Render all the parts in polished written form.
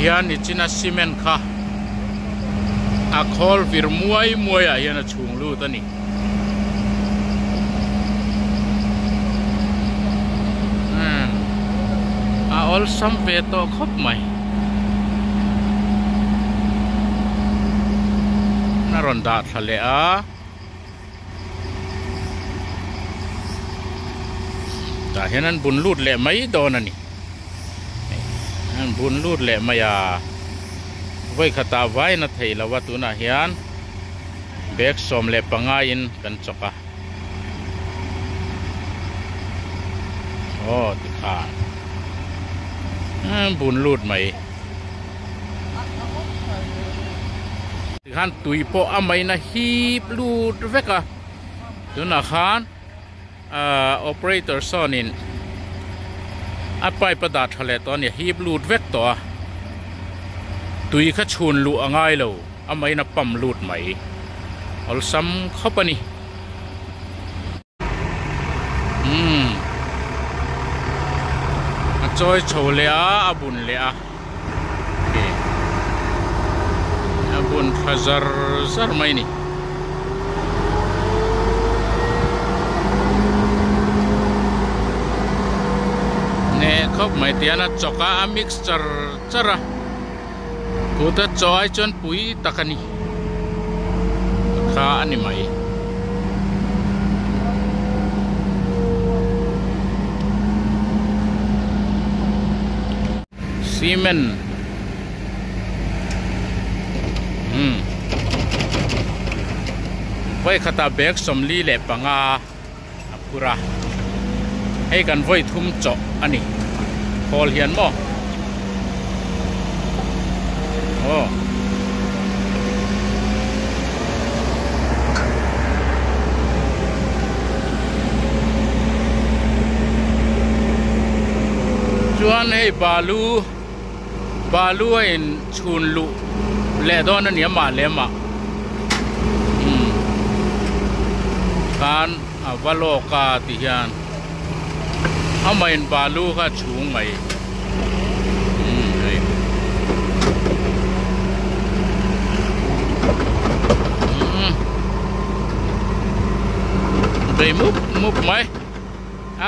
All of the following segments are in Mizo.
hian nichina cement kha a khawl vir muai muai ah hian a chhung lut a ni. Umm a awlsam ve tawh khawp mai. A rawn dah thla leh a. Tah hian an bun lut leh mai dawn a ni. An bun lut leh mai a. Vawi khatah vain a theih loh a tunah hian bag 15 in kan chawk a. Aw tikhan an bun lut mai. Tikhan tui pawh a maina hip lut vek a tunah khan ahh operator sawnin a pipe a dah tha leh tawh a ni a hip lut vek tawh a tui kha chhun luh a ngai lo a maina pump lut mai awlsam khawp a ni. Umm a chawi chho leh a a bun leh a a bun tha zar zar mai a ni. Hneh khawp mai tihian a chawk a a mix char char a kut a chaw ai chuan pui tak a ni kha a ni mai. Cement umm vawi khatah bag 45 a phur a hei kan vawi thum chawh a ni khawl hian maw aw. Chuan hei balu balu a in chhun luh leh dawn a ni a mah leh mah umm khan a va lawk a ti hian amah in balu kha a chhung mai umm hei umm bei mup mup mai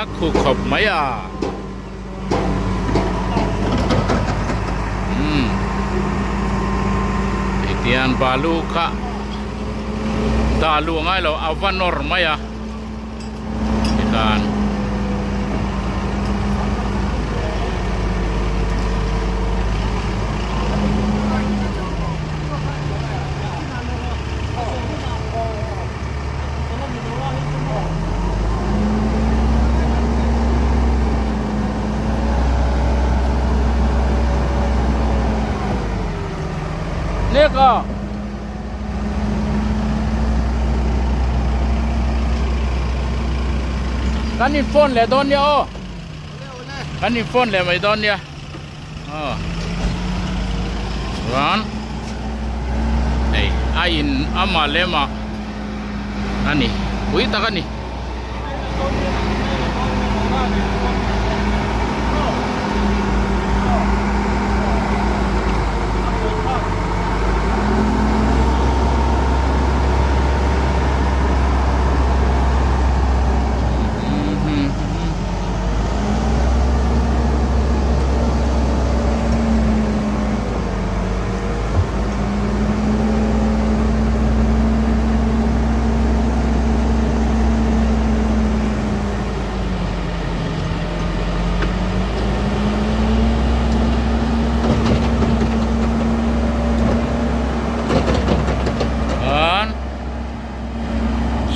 a khu khawp mai a. Umm hetiang balu kha dah luh ngai lo a va nawr mai a tikhan Nek a. Kan in phone leh dawn nia aw. Kan in phone leh mai dawn nia. Aw. Chuan hei a in ama lema a ni pui tak a ni.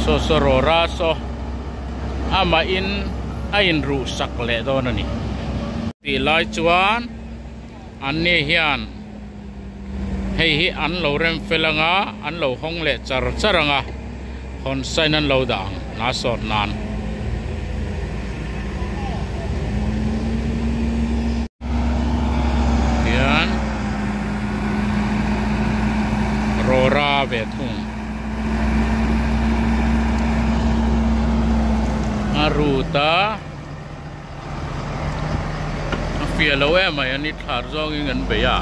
Saw saw rawra saw amah in a in ruh sak leh dawn a ni. Tih lai chuan an ni hian hei hi an lo rem fel anga an lo hawng leh char char anga hawn sign an lo dah ang hna sawt nan. Hian rawra ve thung. A rut a a fiah lo em mai a ni thlar zawngin an bei a.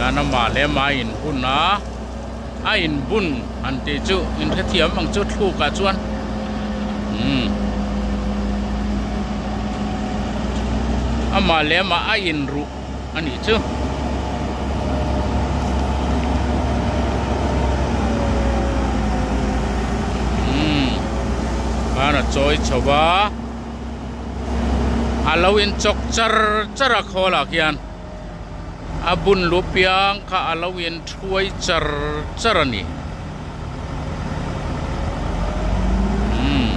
Tikhan amah leh amah a inbun a, a inbun han tih chu inhrethiam ang chu thlukah chuan umm amah leh amah a inruh a nih chu. Umm khan a chawi chho va a lo inchawk char char a khawlah khian. A bun lu piang kha a lo in thuai char char a ni. Umm.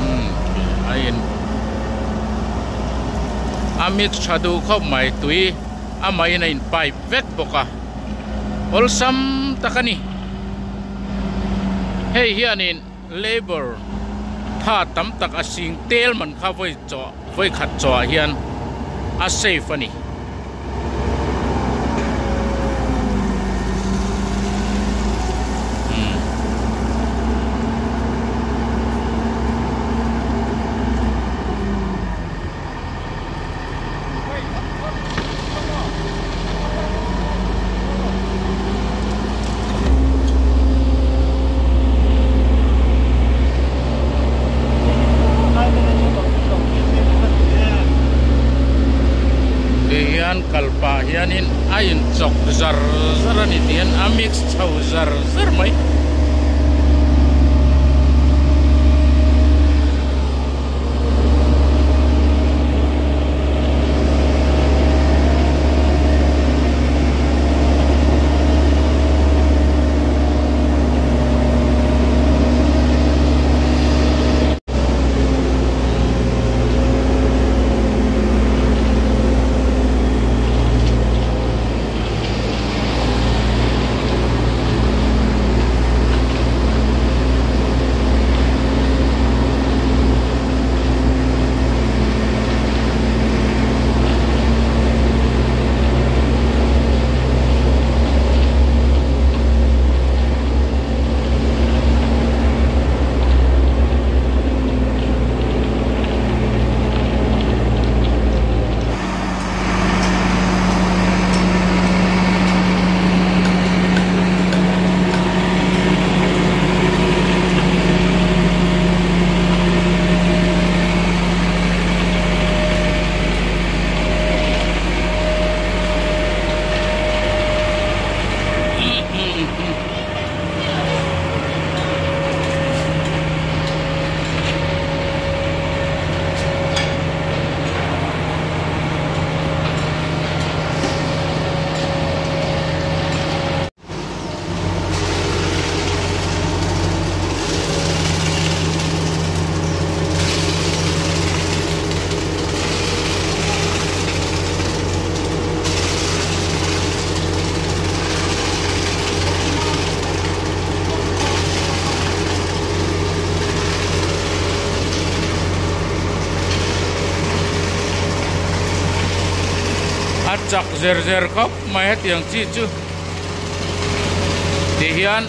Umm a in a mix tha duh khawp mai tui amah in a in pipe vek bawk a awlsam tak a ni. Hei hianin labour tha tam tak a sing tel man kha vawi chaw vawi khat chaw ah hian a safe a ni. Ti hian kal pah hianin a inchawk zar zar a ni tih hian a mix chho zar zar mai. A chak zer zer khawp mai hetiang chi chu ti hian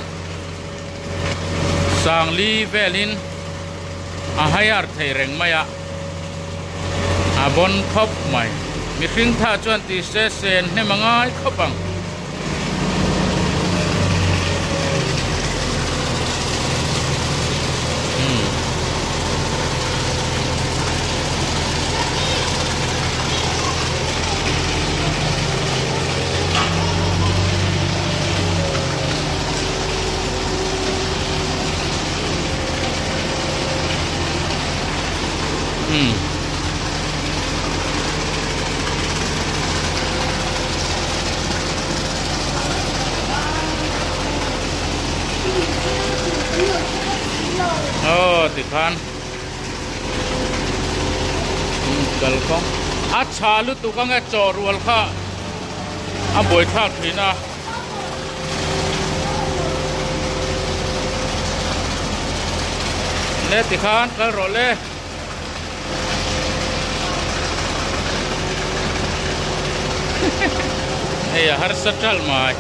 sangli velin a hire thei reng mai a a bawn khawp mai mihring tha chuan ti se sen hnem a ngai khawp ang. Aw tikhan kalkawng a chhah lutuk ang e chaw rual kha a buaithlak thin a. Le tikhan kal rawh le. Hei a harsa ṭalh mai.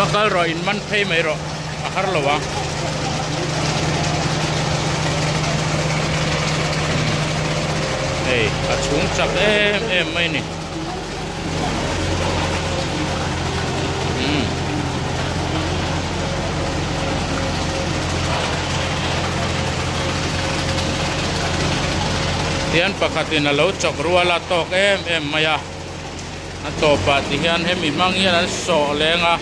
Va kal rawh in man phei mai rawh a har lo ang. Hei a chhung chak em em mai ni. Tian pakhatin a lo chawk rual a tawk em em mai a. A tawpah ti hian hemi hmang hian an sawh leng a,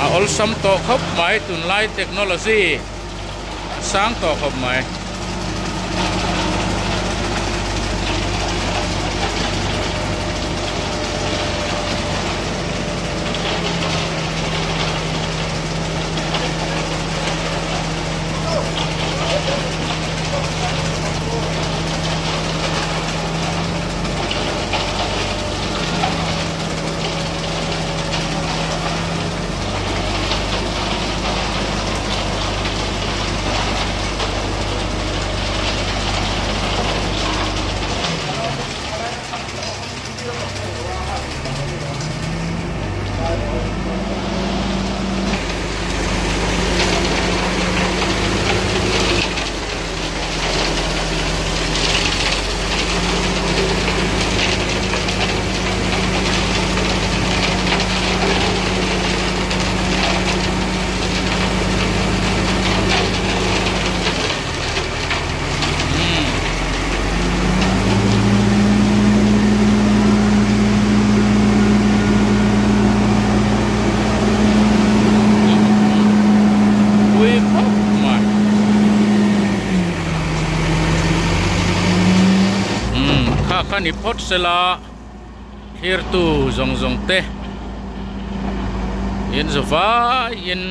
a awlsam tawh khawp mai tunlai technology a sang tawh khawp mai. Pui khawp mai. Umm kha kha ni phawt sela thirtu zawng zawng te in zavaiin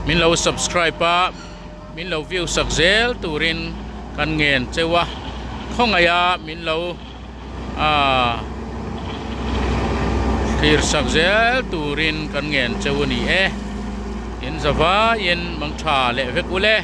min lo subscribe a. Min lo view sak zel turin kan ngen cheu a, khawngaih a min lo ah thlir sak zel turin kan ngen cheu a ni e. In zavaiin mang tha leh vek ule.